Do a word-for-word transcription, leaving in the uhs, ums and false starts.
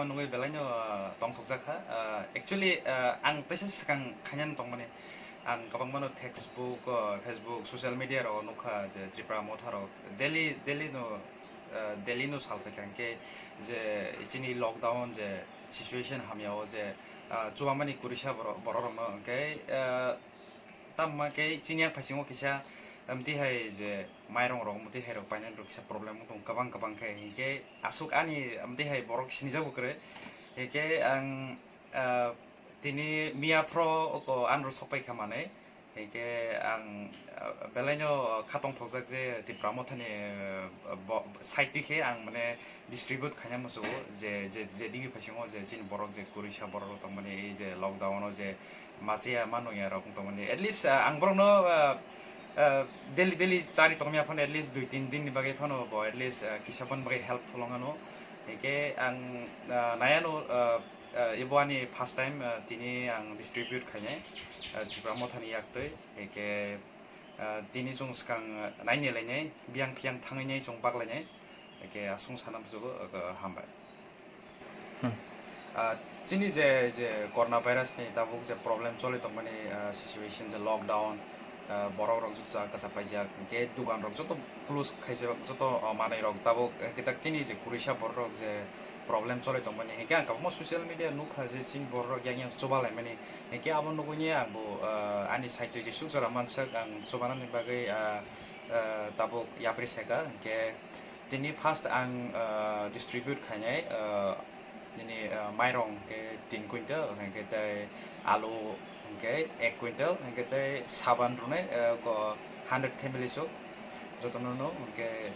Nugwi belaino, ah, tongthokjak kha. Ah, actually, ah, ang teisa swkang khainani tongmani. Ang kwbangmano Facebook, ah, Facebook, social media rok nukha je Tipra Motha rok daily, daily no, ah, daily no sal phaikha hwnkhe je chini lockdown je situation hamya o je, ah, chubamani kurisa borok, borok rokno hwnkhe, ah, tamma khe chini yang phaisingo kisa, amtwi hai je mairong rok, amtwi hai rok painani rok kisa problem wng tong kwbang kwbang khe, hinkhe aswk ani amtwi hai borok sinijak bo kwrwi, hinkhe ang, ah, tini miya phro oko anro sok pai kha manwi, hinkhe ang, ah, belaino khatong thokjak je Tipra Mothani, ah, bo-, side twi khe ang mane distribute khaina muchungo je, je, je digi phaisingo je chini borok je kurisa borok rok tongmani ei je lockdown o je masiya manwi ya rok tongmani, at least, ah, ang borokno, ah, ah, daily, daily chari tongmani phano at least dui tin din ni bagwi phano bo at least, ah, kisa phano bagwi helpful wng ano. Hinkhe ang, ah, naiano, ah, ah, ebo ani first time, ah, tini ang distribute khainai, ah, Tipra Mothani yaktwi. Hinkhe, ah, tini chwng swkang, ah, naini lainai, biyang phiyang thangwi nai chwng baklainai. Hinkhe aswng sana muchungo, ah, hambai. Hmm. Ah, chini je, je corona virus ni tabuk je problem choli tongmani, ah, situation je lockdown, ah, borok rok joto jaga kwchak paijak, hinkhe dugan rok joto close khaijak, joto, ah, manwi rok tabuk, eh, kitak chini je kurisa borok rok je problem choli tongmani, hinkhe ang kwbangma social media nukha je chini borok rok yang yang chuba laimani, hinkhe abo nugwi ang bo, ah, ani side twi je suk jora mansak ang chubanani bagwi, ah, ah, tabuk yapri saikha, hinkhe tini first ang, ah, distribute khainai, ah, nini, ah, mairong hwnkhe tin quintal, hwnkhe tei alu hwnkhe ek quintal, hwnkhe tei saban rwnai, ah, ko hundred family sok jotono no hwnkhe.